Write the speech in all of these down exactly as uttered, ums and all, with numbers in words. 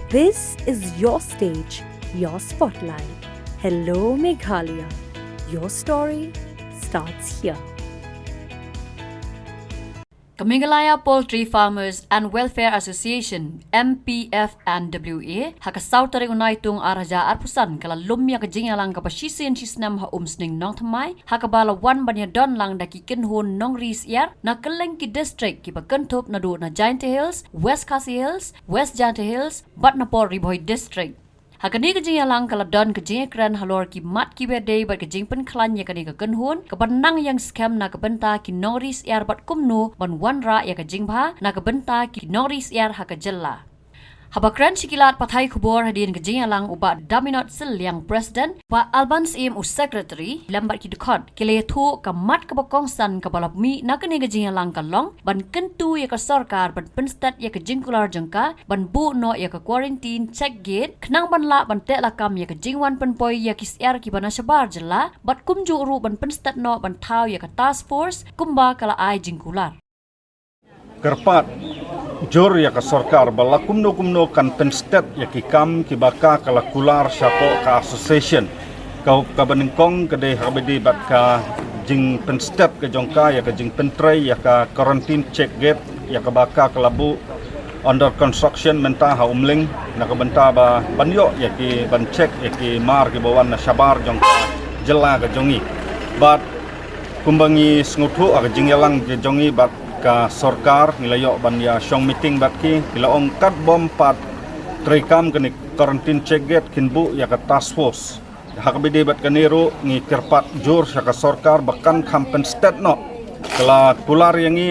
This is your stage, your spotlight. Hello, Meghalaya. Your story starts here. Ka Meghalaya Poultry Farmers and Welfare Association, M P F and W A, ha ka saw tarik u Naitung ar hajar arphew san ka la lum ïa ka jingïalang kaba shisien shisnem ha Umsning Nongthymmai, ha kaba la wan ban ïadon lang da ki kynhun nongri syiar na kylleng ki district kiba kynthup naduh na Jaintia Hills, West Khasi Hills, West Jaintia Hills bad na Port Ribhoi District. Ha kane ka jingïalang ka la don ka jingïakren halor ki mat ki wadei bad ka jingpynkhlaiñ ïa kane ka kynhun, kaba nang ïeng skhem na ka bynta ki nongri syiar bad kumno ban wanrah ïa ka jingbha na ka bynta ki nongri syiar ha ka jylla. Haba kren sha ki lad pathai khubor hadien ka jingïalang u Bah Daminot Sylliang, President, Bah Alban Syiem, u Secretary, lem bad ki dkhot, ki la ïathuh ka mat kaba kongsan kaba la mih na kane ka jingïalang ka long ban kyntu ïa ka sorkar ban pynstet ïa ka jingkular jong ka ban buh noh ïa ka quarantine check gate, khnang ban lah ban teh lakam ïa ka jingwan pynpoi ïa ki syiar kiba na shabar jylla, bad kumjuh ruh ban pynstet noh ban thaw ïa ka task force kumba ka la ai jingkular. Kyrpad jur ïa ka sorkar ba la kumno kumno kan pynstet ïa ki kam kiba ka ka la kular shapoh ka association. Ka, kaba nyngkong ka dei ha kaba ïadei bad ka jingpynstet ka jong ka ïa ka jingpyntrei ïa ka quarantine check gate ïa kaba ka ka la buh under construction mynta ha Umling, na ka bynta ba ban ïoh ïa ki ban check ïa ki mar kiba wan na shabar jong ka jylla ka jong ngi. Bad kumba ngi sngewthuh ha ka jingïalang ka jong ngi bad ka sorkar, ngi la ïoh ban ïa shong meeting bad ki, ki la ong katba ym pat treikam kane quarantine check gate kin buh ïa ka task force. Ha kaba ïadei bad kane ruh ngi kyrpad jur sha ka sorkar ba kan kham pynstet noh. Ka la kular ïa ngi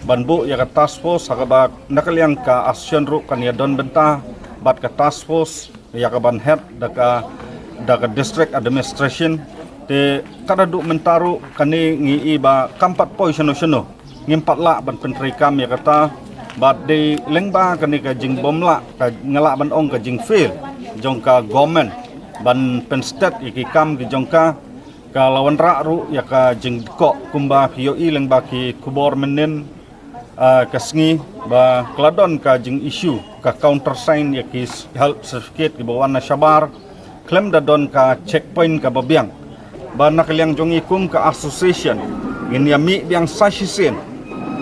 ban buh ïa ka task force, ha kaba na ka liang ka association ruh kan ïadon bynta bad ka task force ïa kaban head da ka, da ka district administration. Te ka da duh mynta ruh kane ngi i ba kam pat poi shano shano, ngim pat lah ban pyntreikam ïa kata. Bad dei lyngba kane ka jingbym lah, ka nga lah ban ong ka jingfail jong ka government ban pynstet ïa ki kam ki jong ka, ka la wanrah ruh ïa ka jingdkoh kumba phi ïohi lyngba ki khubor mynnin, ah, ka sngi ba ka la don ka jing issue ka countersign ïa ki s-, health certificate kiba wan na shabar, khlem da don ka checkpoint kaba biang. Ba na ka liang jong ngi kum ka association ngin ïa mih biang sa shisien,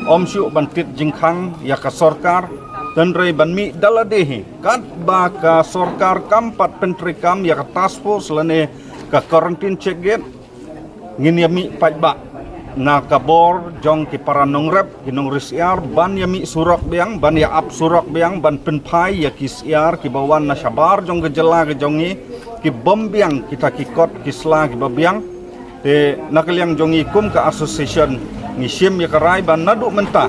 ym shuh ban tied jingkhang ïa ka sorkar, hynrei ban mih da lade hi katba ka sorkar kam pat pyntreikam ïa ka task force lane ka quarantine check gate. Ngin ïa mih paidbah na ka bor jong ki para nongrep, ki nongri syiar, ban ïa mih surok biang, ban ïa ap surok biang, ban pynphai ïa ki syiar kiba wan na shabar jong ka jylla ka jong ngi, ki bym biang kita ki kot ki sla kiba biang. Te na ka liang jong ngi kum ka association ngi shim ïa ka rai ba naduh mynta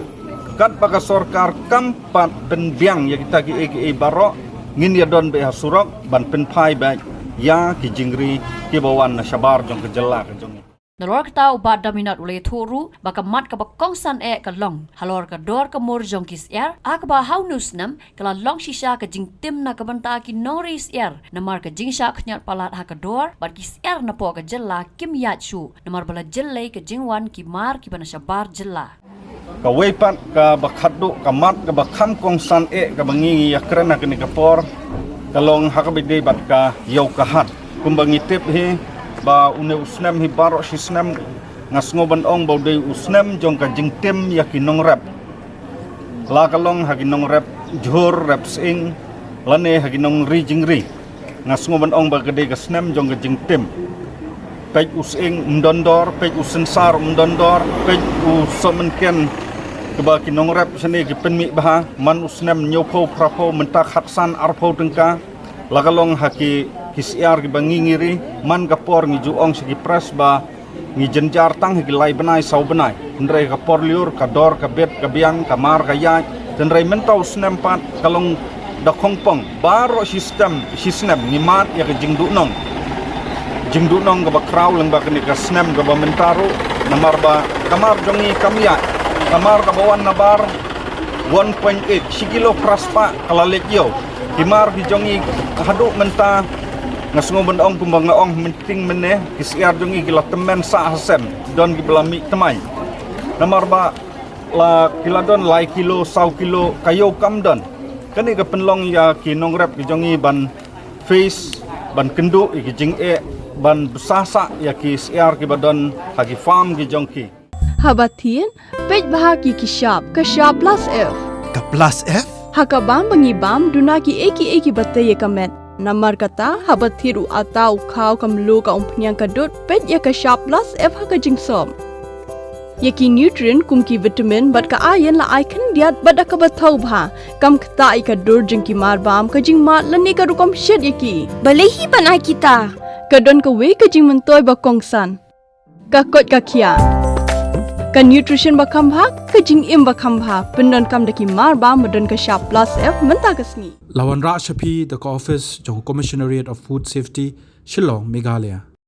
katba ka sorkar kam pat pynbiang ïa kita kiei kiei baroh, ngin ïa don beit ha surok ban pynphai beit ïa ki jingri kiba wan na shabar jong ka jylla ka jong ngi. Nalor kata u Bah Daminot u la ïathuh ruh ba ka mat kaba kongsan eh ka long halor ka dor ka mur jong ki syiar, ha kaba ha une u snem ka la long shisha ka jingtim na ka bynta ki nongri syiar namar ka jingshah khñiot palat ha ka dor, bad ki syiar napoh ka jylla kim ïaid shuh namar ba la jyllei ka jingwan ki mar kiba na shabar jylla. Kawei pat kaba khatduh, ka mat kaba kham kongsan eh kaba ngi ngi ïa kren ha kane ka por, ka long ha kaba ïadei bad ka ïew ka hat. Kumba ngi tip hi ba une u snem hi baroh shi snem nga sngew ban ong ba u dei u snem jong ka jingtim ïa ki nongrep. La ka long ha ki nongrep jhur rep sying lane ha ki nongri jingri, nga sngew ban ong ba ka dei ka snem jong ka jingtim. Peit u sying ym don dor, peit u synsar ym don dor, peit u sohmynken kaba ki nongrep shane ki pynmih bha, man u snem hynñiewphew phraphew, mynta khatsan arphew tyngka. La ka long ha ki, ki syiar kiba ngi ngi ri, man ka por ngi ju ong sha ki press ba ngi jynjar tang ha ki lai bnai saw bnai. Hynrei ka por lyiur ka dor ka bit ka biang, ka mar ka ïaid. Hynrei mynta u snem pat ka long da khongpong baroh shi snem, shi snem ngi mad ïa ka jingduhnong. Jingduhnong kaba khraw lyngba kane ka snem kaba mynta ruh, namar ba ka mar jong ngi kam ïaid. Ka mar kaba wan nabar one point eight, shi kilo phra spah ka la leit ïew. Ki mar ki jong ngi haduh mynta nga sngew ban ong kumba nga ong mynta mynne, ki syiar jong ngi ki la tymmen sah ha sem, don kiba la mih thymmai. Namar ba la ki la don lai kilo, saw kilo, ka ïew kam don. Kane ka pynlong ïa ki nongrep ki jong ngi ban face, ban kynduh ïa ki jingeh, ban bsa sah ïa ki syiar kiba don ha ki farm ki jong ki. Haba thied, peit bha ki ki shap, ka shap plus F. Ka plus F? Ha ka bam ba ngi bam, duna ki ei ki ei kiba tei ïa ka met. Namar kata, haba thied u ata, u khaw, ka mluh, ka umphniang, ka dud, peit ïa ka shap plus F ha ka jingsop. Ïa ki nutrient kum ki vitamin bad ka iron la ai khyndiat bad da kaba thaw bha. Kam ktah ïa ka dur jong ki mar bam, ka jingmad lane ka rukom shet ïa ki. Balei hi ban ai kita? Ka don kawei ka jingmyntoi ba kongsan. Ka koit ka khiah. Ka nutrition ba kham bha, ka jingim ba kham bha. Pyndonkam da ki mar bam ba don ka shap plus F mynta ka sngi. La wanrah sha phi da ka office jong Commissionerate of Food Safety, Shillong, Meghalaya.